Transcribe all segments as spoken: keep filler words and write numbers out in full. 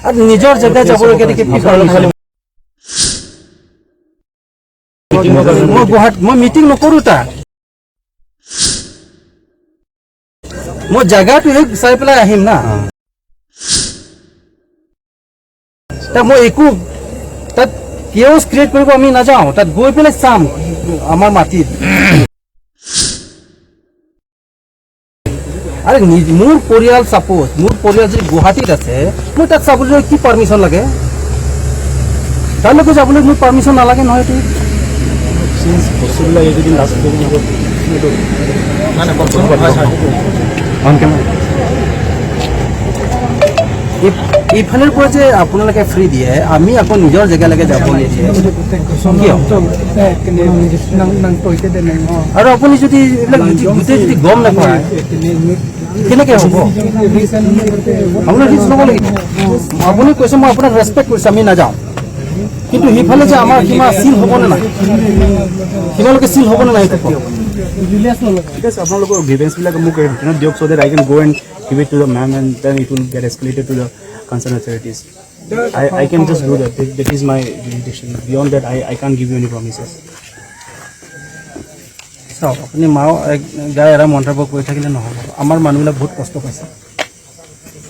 আৰু নিজৰ জেগা যাবলৈ কেনেকে কি problem? মই গুৱাহাটী, মই মিটিং নকৰো তাত। মই জেগাটো এই চাই পেলাই আহিম না। তাত মই একো, তাত কেঅছ ক্ৰিয়েট কৰিব আমি নাযাওঁ। তাত গৈ পেলাই চাম আমাৰ মাটিত। আৰে নিজ-, মোৰ পৰিয়াল, চাপোজ মোৰ পৰিয়াল যদি গুৱাহাটীত আছে, মই তাত চাবলৈ কি পাৰ্মিশ্যন লাগে? তালৈকে যাবলৈ মোৰ পাৰ্মিশ্যন নালাগে নহয়। এইটো চিন্স বস্তুবিলাক এইকেইদিন লাষ্ট এইটো মানে কওকচোন। On camera. এই-, এইফালৰ পৰা যে আপোনালোকে ফ্ৰী দিয়ে, আমি আকৌ নিজৰ জেগালৈকে যাব নিদিয়ে। কিয়? আৰু আপুনি যদি এইবিলাক গোটেই, গোটেই যদি গম নাপায়, কেনেকে হ'ব? আপোনাৰ ৰিস্ক ল'ব লাগিব। আপুনি কৈছে, মই আপোনাক ৰেচপেক্ট কৰিছোঁ, আমি নাযাওঁ। কিন্তু সিফালে যে আমাৰ সীমা চিল হ'ব নে নাই, সীমালৈকে চিল হ'ব নে নাই, এইটো কওক। ঠিক আছে, আপোনালোকৰ গ্ৰিভেন্সবিলাক মোক দিয়ক, so that I can go and give it to the ma'am and then it will get escalated to the concerned authorities. I, I can just do that. That, that is my jurisdiction. Beyond that, I, I can't give you any promises. চাওক, আপুনি মাও এক গাই এৰা মন্তব্য কৰি থাকিলে নহ'ব। আমাৰ মানুহবিলাক বহুত কষ্ট পাইছে।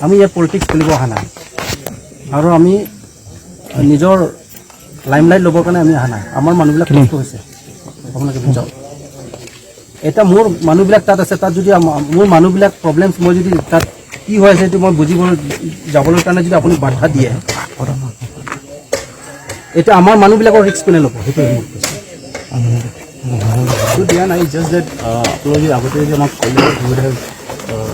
আমি ইয়াত পলিটিক্স খেলিব অহা নাই আৰু আমি নিজৰ লাইমলাইট ল'বৰ কাৰণে আমি অহা নাই। আমাৰ মানুহবিলাক কষ্ট হৈছে, আপোনালোকে বুজাওক। এতিয়া মোৰ মানুহবিলাক তাত আছে, তাত যদি আমা-, মোৰ মানুহবিলাক প্ৰব্লেমছ, মই যদি তাত কি হৈ আছে এইটো মই বুজিবলৈ যাবলৈ কাৰণে যদি আপুনি বাধা দিয়ে, এতিয়া আমাৰ মানুহবিলাকৰ ৰিস্ক কোনে ল'ব? সেইটোৱে মোৰ প্ৰশ্ন। এইটো দিয়া নাই, জাষ্ট ডেট আপোনালোকে যদি আগতে যদি আমাক ক'লে, we would have, uh,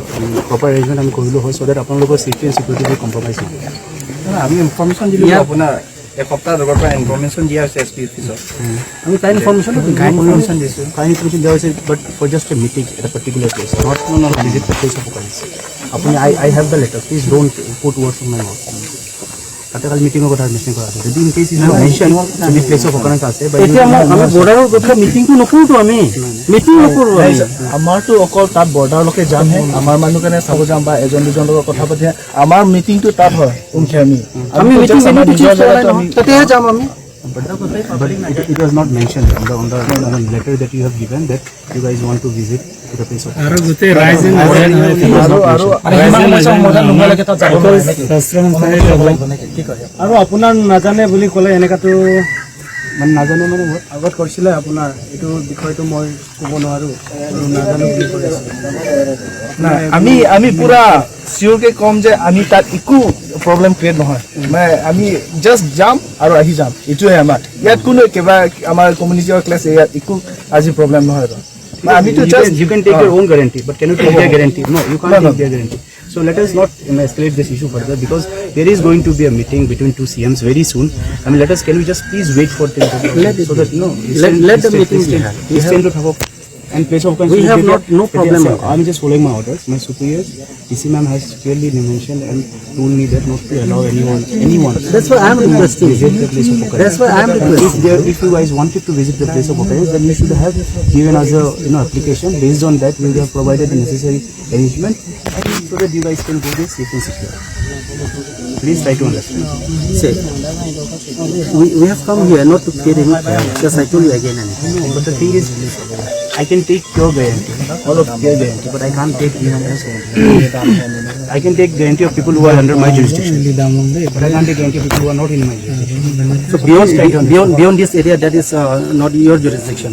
proper arrangement আমি কৰিলোঁ হয়, চ' ডেট আপোনালোকৰ ছেফটি এণ্ড ছিকিউৰিটি কম্প্ৰমাইজ নহয়। নহয়, আমি ইনফৰমেশ্যন দিলোঁ ইয়াত আপোনাৰ এসপ্তাহ আগৰ পৰা ইনফৰমেশ্যন দিয়া হৈছে এছ পি অফিচত। আমি কাইণ্ড ইনফৰমেশ্যন, কাইণ্ড ইনফৰমেশ্যন দিছোঁ। কাইণ্ড ইনফৰমেশ্যন দিয়া হৈছে, but for just a meeting at a particular place, not, not visit the place of occurrence. আপুনি, I, I have the letter, please don't put words on my mouth. তাতে খালি মিটিঙৰ কথা মেনশ্যন কৰা আছে। যদি in case is not mention, যদি place of occurrence আছে, বা এতিয়া মই, আমি বৰ্ডাৰৰ কথা মিটিংটো নকৰোঁতো আমি। মিটিং নকৰোঁ আমি। আমাৰতো অকল তাত বৰ্ডাৰলৈকে যামহে। আমাৰ মানুহ কাৰণে চাব যাম বা এজন দুজন লগত কথা পাতিহে। আমাৰ মিটিংটো তাত হয়, উমখেমি। আমি মিটিং জাষ্ট আমাৰ এনে কিছু নিজৰ কৰা নাই জেগাত নহয়। আমি তাতেহে যাম আমি। But, but it, it was not mentioned on the, on the, on the letter that you have given that you guys want to visit to the place of আৰু গোটেই ৰাইজে নাজানে নহয়, আৰু, আৰু, ৰাইজে নাজানে নহয়। অকল শাস্ত্ৰ অনুসাৰে যাব। আৰু আপোনাৰ নাজানে বুলি ক'লে এনেকাতো মানে নাজানে মানে আগত কৰিছিলে আপোনাৰ এইটো বিষয়টো মই ক'ব নোৱাৰো আৰু নাজানো বুলি কৈ আছো। নাই, আমি, আমি পুৰা চিয়ৰকে ক'ম যে আমি তাত একো প্ৰব্লেম ক্ৰিয়েট নহয়। মানে আমি জাষ্ট যাম আৰু আহি যাম, এইটোৱে আমাৰ। ইয়াত কোনো কিবা আমাৰ কমিউনিটি ক্লাছ ইয়াত একো আজি প্ৰব্লেম নহয় আৰু। মানে আমিতো You just can, you can take your own guarantee, but can you take No, no. their guarantee? No, you can't No, no. take their guarantee. So let us not, um, escalate this issue further because there is going to be a meeting between two C Ms very soon. I mean, let us, can we just please wait for till so that, no, let, let the meeting be held. We have not, no problem with that. I'm just following my orders. My superiors, D C ma'am has clearly mentioned and told me that not to allow anyone, anyone That's why I'm requesting. visit the place of occurrence. That's why I'm If requesting. there, if you guys wanted to visit the place of occurrence, then you should have given us a, you know, application. Based on that, we would have provided the necessary arrangement so that you guys can go there safe and secure. Please try to understand. See, we, we have come here not to create any chaos. Just I told you again and again. But the thing is, I can take your guarantee, all of your guarantee, but I can't take anyone else's guarantee. I can take guarantee of people who are under my jurisdiction, but I can't take guarantee of people who are not in my jurisdiction. So beyond, beyond, beyond this area, that is, uh, not your jurisdiction.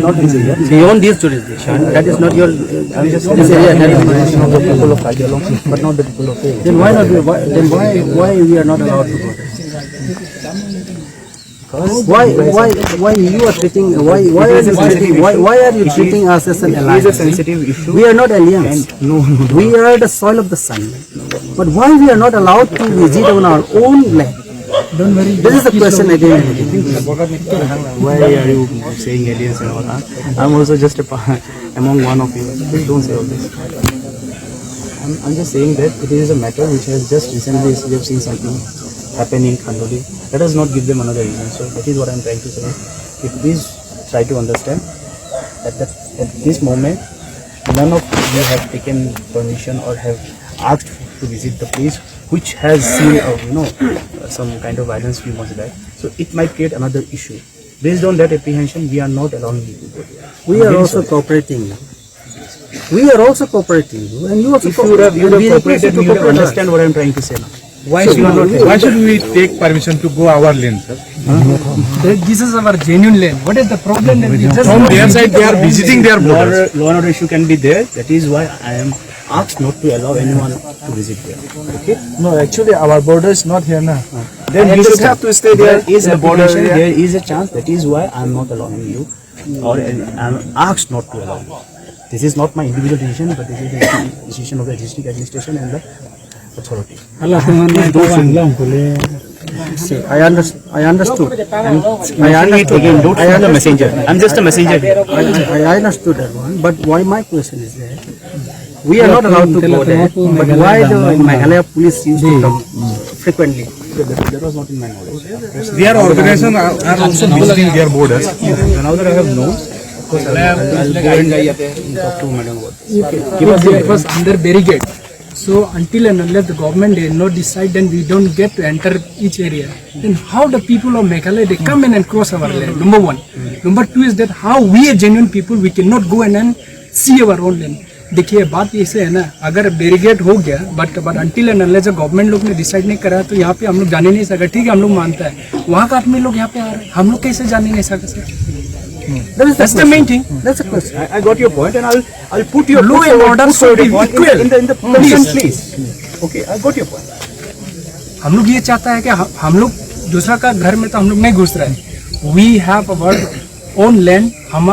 Not this area. Beyond this jurisdiction, that is not your, uh, I'm just this area, that is not the people of Karbi Anglong, but not the people of Then why not, why, then why, why we are not allowed to go there? Why, why, why you are treating, why, why are you treating, why, why are you treating us as an alliance? It is a sensitive issue. We are not alliance. And no, no, no. We are the soil of the sun. But why we are not allowed to visit on our own land? Don't worry. This is the question again and again. Why are you saying alliance and all? Huh? I'm also just a pa-, among one of you. Please don't say all this. I'm, I'm just saying that it is a matter which has just recently, we have seen something happening in Khanduli. Let us not give them another reason. So that is what I'm trying to say. If please try to understand that, that at this moment, none of you have taken permission or have asked to visit the place which has seen, uh, you know, uh, some kind of violence few months back. So it might create another issue. Based on that apprehension, we are not allowing you to go there. We are Very also sorry. Cooperating. We are also cooperating, and you also If you would have, you would and we have request you cooperated, to you would have cooperate. Understand what I'm trying to say now. Why should we not? Why should we take permission to go our lane, sir? This is our genuine land. What is the problem that we just From their side, they are visiting their Law and, borders. order, law and order issue can be there. That is why I am asked not to allow anyone to visit there. Okay? No, actually, our border is not here, na. Then And you they should have have to stay there. There is a The border potential, area. There is a chance. That is why I am not allowing you, or I am asked not to allow you. This is not my individual decision, but this is the decision of the district administration and the authority. See, I, under, I understood. I understood. Again, don't shoot the messenger. I'm just a messenger here. I, I, I understood that one, but why my question is that we are not allowed to go there, but why the Meghalaya police used to come frequently? That was not in my knowledge. Their organization are, are also visiting their borders. Now that I have known, of course, I'll, I'll, I'll go and talk to Madam about this. It was under barricade. So until and unless the government did not decide, then we don't get to enter each area. Then how the people of Meghalaya, they come in and cross our land? Number one. Number two is that how we, a genuine people, we cannot go and then see our own land. देखिए, बात ऐसे है ना, अगर बैरिकेड हो गया, but but until and unless government लोग ने डिसाइड नहीं करा, तो यहाँ पे हम लोग जाने नहीं सका। ठीक है, हम लोग मानता है, वहाँ का आदमी लोग यहाँ पे आ रहे हैं, हम लोग कैसे जाने नहीं सका sir? That is the That's the main thing. That's the question. I, I got your point, and I'll I'll put your Law put and your- order put should your be point in- equal. in the in the Please. Please. Okay, I got your point. हम लोग ये चाहता है कि हम, हम लोग दूसरा का घर में तो हम लोग नहीं घुस रहे हैं। We have our own land. हम